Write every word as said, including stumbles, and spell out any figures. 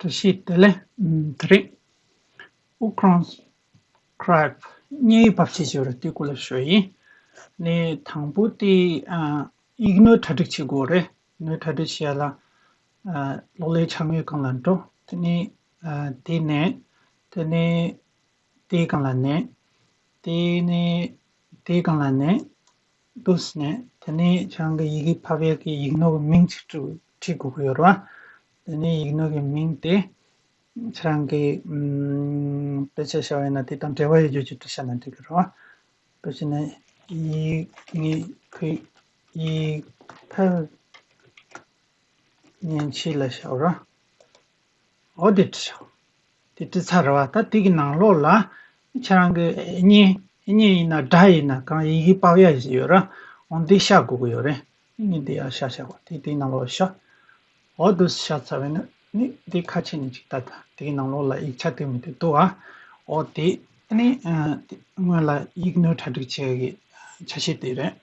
བཀྲ་ཤིས་བདེ་ལེགས། ཨམ། དེ་རིང་Ukronscribe་བརྙན་ཡིག་ཕབ་བྱེད་ཞུ་རུ་དེ་སྐོར་ལ་ཞུ་ཡིན། ནས་དང་པོ་དེ་ཨ། ཡིག་སྣོད་གྲ་སྒྲིག་བྱེད་དགོས་རེད། སྣོད་གྲ་སྒྲིག་བྱེད་ཡ་ལ་ཨ། གློག་ཀླད་འཆར་ངོས་སྒང་ལ་འགྲོ། དེ་ནས་ཨ། དེ་ནས་དེ་ནས་དེའི་སྒང་ལ་ནས། དེ་ནས་དེའི་སྒང་ལ་ནས། འདུག་ནས་དེ་ནས་ཁྱེད་རང་གི་ཡི་གེ་ཕབ་ཡག་གི་ཡིག་ནོར་གྱི་མིང་ཅིག་བྲི་བྲི་དགོས་ཀྱི་ཡོད་རེད་བ། དེ་ནས་ཡིག་ནོར་གྱི་མིང་དེ་ཁྱེད་རང་གི་ཨམ། དཔེ་ཆ་བཞག་ཡོད་ན་དེ་དང་འབྲེལ་བ་ཡོད་རྒྱུ་ཅིག་བྲི་བཞག་ན་འགྲིག་གི་རེད་བ། དཔེ་ཆ་ནས་ཡིག་ངེས་ཁུལ་ཡིག་ཕབ་མཉེན་ཆས་ལ་བཞག་རོགས། འོ་དེ་བྲིས་ཤོག་དེ་བྲིས་ཚར་རེད་བ། ད་དེ་གི་ནང་ལོགས་ལ་ཁྱེད་རང་གི་བརྙན་བརྙན་ཡིན་ན་སྒྲ་ཡིན་ན་གང་ཡི་གེ་ཕབ་ཡ་ཞིག་ཡོད་ར། འོ་དེ་བཞག་དགོས་ཀྱི་ཡོད་རེད། ངས་དེ་ཡར་བཞག་བཞག་གོ་དེ་དེའི་ནང་ལོགས་བཞག་འོ་དེ་བཞག་ཚར་བས་ན་ནི་དེ་ཁ་ཕྱེ་ནས་ཅིག་ལྟ། ད་དེ་གི་ནང་ལོགས་ལ་ཡིག་ཆ་དེ་མི་དེ་འདུག་ཨ། འོ་དེ་ནི་ཨ། དེ་སྔོན་ལ་ཡིག་སྣོད་གྲ་སྒྲིག་བྱེད་ཡ་གི་ཆ་ཤས་དེ་རེད།